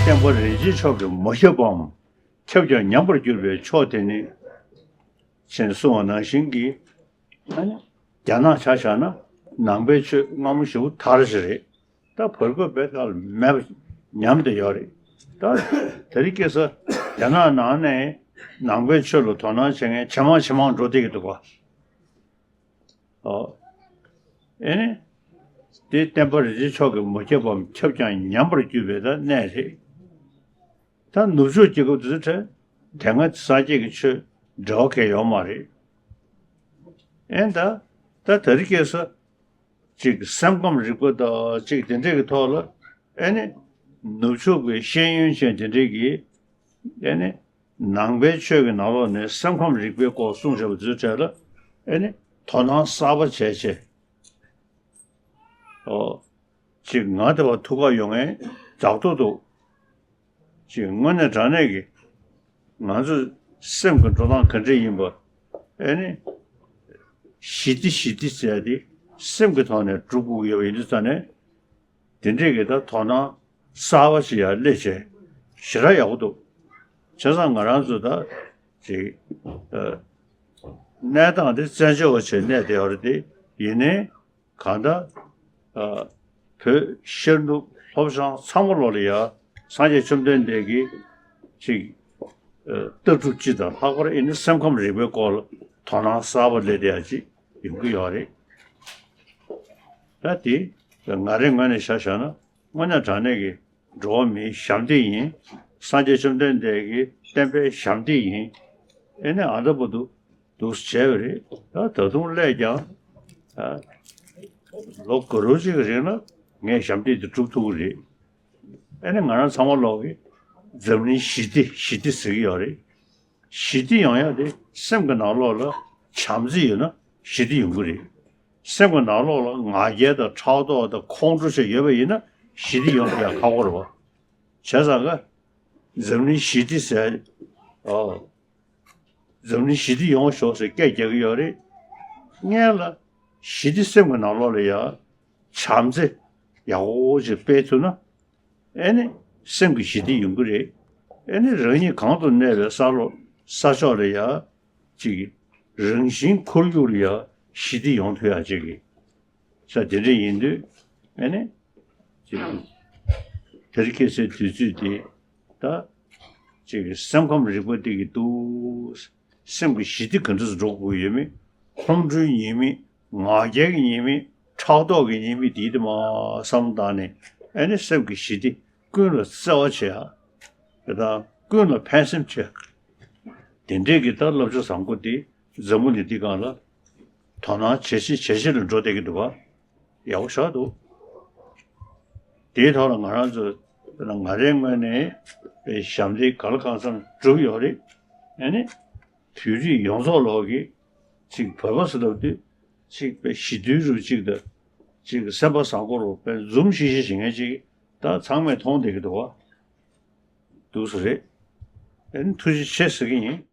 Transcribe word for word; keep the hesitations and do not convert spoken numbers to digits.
བསྟན་པ་རིན་ཆེན་མཆོག་གིས་མ་ཁྱབ་པའམ། ཁྱབ་ཀྱང་ཉམས་པར་གྱུར་པའི་ཕྱོགས་དེ་ནི། ཅེས་གསུངས་པ་ནང་བཞིན་གྱི། རྒྱ་ནག་ཆ་བཞག་ན་ནང་པའི་ཆོས་སྔ་མོ་ཞེ་པོ་དར་ཞིག་རེད། ད་བར་སྐབས་བེད་ཀ་ལ་མེད་པ་ཉམས་བསྡད་ཡོད་རེད། ད་དེ་རིང་ཁ་སང་རྒྱ་ནག་ནང་ནས་ནང་པའི་ཆོས་ལ་དོ་སྣང་བྱེད་མཁན་ཇེ་མང་ཇེ་མང་འགྲོ་བསྡད་ཀྱི་འདུག་ག། ཨོ། ཨེ་ནི། དེ་བསྟན་པ་རིན་ཆེན་མཆོག་གིས་མ་ཁྱབ་པའམ། ཁྱབ་ཀྱང་ཉམས་པར་གྱུར་པའི་ད་གནས་རེད། ད་ནུབ་ཕྱོགས་རྒྱལ་ཁབ་དེ་ཚོ་གྲས་དེ་སྔ་སངས་རྒྱས་ཀྱི་ཆོས་འབྲེལ་བ་གང་ཡང་ཡོད་མ་རེད། ཨེ་ད། ད་དེ་རིང་ཁ་སང་ཅིག་སེམས་ཁམས་རིག་པ་དང་ཅིག་དེ་འདྲས་ཀྱི་ཐོག་ལ། ཨེ་ནི། ནུབ་ཕྱོགས་ཀྱི་ཤེས་ཡོན་ཅན་དེ་འདྲས་ཀྱིས། ཨེ་ནི། ནང་པའི་ཆོས་ཀྱི་ནང་ལོགས་ནས་སེམས་ཁམས་རིག་པའི་སྐོར་གསུངས་བཞག་པ་ཚོའི་གྲས་ལ། ཨེ་ནི། དོ་སྣང་གསར་པ་བྱས་བྱས། ཨོ། ཅིག་ང་དེ་བ་ཐུགས་ཁ་ཡོང་ངེས་རྒྱག་ཐུབ་འདུག། ཅིག་དངོས་གནས་དྲང་གནས་ཀྱི་ང་ཚོ་སེམས་ཀྱི་འགྲོ་སྟངས་ག་འདྲ་ཡིན་པ། ཨེ་ནི། ཞི་བདེ་ཞི་བདེ་ཟེར་ཏེ་སེམས་ཀྱི་ཐོག་ནས་སྒྲུབ་དགོས་ཀྱི་ཡོད་པ་ཡིན་དུས་ཙང་ནས། དེ་འདྲས་ཀྱི་ད་དོ་སྣང་གསར་པ་ཞིག་ཡར་སླེབས་བྱས་ཞེ་དྲག་ཡག་པོ་འདུག། བྱས་ཙང་ང་རང་ཚོ་ད་ཅིག་ཨ། གནས་སྟངས་དེ་བཙན་བྱོལ་བ་བྱས་གནས་བསྡད་ཡོད་རེད་དེ། ཡིན་ནའི་གང་ལྟར། ཨ། བོད་ཤར་ནུབ་ལྷོ་བྱང་ཚང་མ་ལོག་ལ་ཡ་སངས་རྒྱས་བཅོམ་ལྡན་འདས་ཀྱི་ཅིག་ཨ། ལྟ་གྲུབ་སྤྱི་དང་ལྷག་པར་ཨེ་ནི་སེམས་ཁམས་རིག་པའི་སྐོར་ལ་དོ་སྣང་གསར་པ་སླེབས་བསྡད་ཡ་ཅིག་ཡོང་གི་ཡོད་རེད། ད་དེ་ང་རའི་ངོས་ནས་ཆ་བཞག་ན། དངོས་གནས་དྲང་གནས་ཀྱི་འགྲོ་བ་མིའི་ཞབས་འདེགས་ཡིན། སངས་རྒྱས་བཅོམ་ལྡན་འདས་ཀྱི་བསྟན་པའི་ཞབས་འདེགས་ཡིན། ཨེ་ནས་ཨ་འདྲ་པོ་འདུག་འདུག་བྱས་པ་རེད། ད་ད་དུང་སླད་ཀྱང་། ཨ། ལོ་ག་རོ་གཅིག་གི་རིང་ལ་ངས་ཞབས་འདེགས་དེ་སྒྲུབ་ཐུབ་ཀྱི་རེད། ཨེ་ནས་ང་རང་ཚང་མ་ལོག་གིས་འཛམ་གླིང་ཞི་བདེ་ཞི་བདེ་ཟེར་གྱི་ཡོད་རེད། ཞི་བདེ་ཡོང་ཡ་དེ་སེམས་ཀྱི་ནང་ལོགས་ལ་བྱམས་བརྩེ་ཡོད་ན་ཞི་བདེ་ཡོང་གི་རེད། སེམས་ཀྱི་ནང་ལོགས་ལ་ང་རྒྱལ་དང་ཕྲག་དོག་དང་ཁོང་ཁྲོ་བྱས་ཡོད་པ་ཡིན་ན་ཞི་བདེ་ཡོང་ཐུབ་ཡ་ཁག་པོ་རེད་བ། བྱས་ཙང་ཀ། འཛམ་གླིང་ཞི་བདེ་ཟེར། ཨོ། འཛམ་གླིང་ཞི་བདེ་ཡོང་ཤོག་ཟེར་སྐད་རྒྱག་གི་ཡོད་རེད། སྔོན་ལ་ཞི་བདེ་སེམས་ཀྱི་ནང་ལོགས་ལ་ཡ་བྱམས་བརྩེ་ཡག་པོ་ཅིག་སྤེལ་ཐུབ་ན། ཨེ་ནི་སེམས་ཀྱི་ཞི་བདེ་ཡོང་གི་རེད། ཨེ་ནི་རང་ཉིད་གང་དུ་གནས་པའི་ས་ལོ་ས་ཕྱོགས་ལ་ཡ་ཅིག་རང་བཞིན་ཁོར་ཡུག་ལ་ཡ་ཞི་བདེ་ཡོང་ཐུབ་ཡ་ཅིག་གི་ས་དེ་འདྲ་ཡིན་དུས། ཨེ་ནི་ཅིག་དེ་རིང་ཁ་སང་དུས་ཚོད་དེ་ད་ཅིག་སེམས་ཁམས་རིག་པ་དེ་གི་འདུག། སེམས་ཀྱི་ཞི་བདེ་ག་འདྲ་སེ་འགྲོ་དགོས་ཡོད་མེད། ཁོང་ཁྲོའི་ཉེས་དམིགས། ང་རྒྱལ་གྱི་ཉེས་དམིགས། ཕྲག་དོག་གི་ཉེས་དམིགས་དེ་དེ་མ་བསམ་བློ་བཏང་ནས། ཨེ་ནི་སེམས་ཀྱི་ཞི་བདེ་ཀུན་ལ་བརྩེ་བ་བྱེད་ཡ། དེ་དང་ཀུན་ལ་ཕན་སེམས་བྱེད་ཡ། དེ་འདྲས་ཀྱི་ད་བསླབ་བྱ་བཟང་པོ་དེ་འཛམ་བུ་གླིང་འདི་སྒང་ལ་དོ་སྣང་ཇེ་ཆེ་ཇེ་ཆེ་ལ་འགྲོ་བསྡད་ཀྱི་འདུག་ག། ཡག་པོ་ཞེ་དྲག་འདུག། དེའི་ཐོག་ལ་ང་རང་ཚོ་ང་རའི་ངོས་ནས་ཞབས་འདེགས་ག་ལ་གང་འཚམ་བསྒྲུབས་ཡོད་རེད། ཨ་ནི་བོད་རིགས་ཡོངས་རྫོགས་ལོག་གིས་ཅིག་བོད་པ་ཟེར་ལབ་དུས་ཅིག་དཔེ་ཞི་དུལ་རུ་ཅིག་དང་ཅིག་སེམས་པ་བཟང་པོ་རུ་དཔེ་འཛུམ་ཤིག་ཤིག་བྱེད་མཁན་ཅིག་ད་ཚང་མས་མཐོང་བསྡད་ཀྱི་འདུག་བ། འདུག་ས་རེད། ཨ་ནི་ཐུགས་རྗེ་ཆེ་ཟེར་གྱི་ཡིན།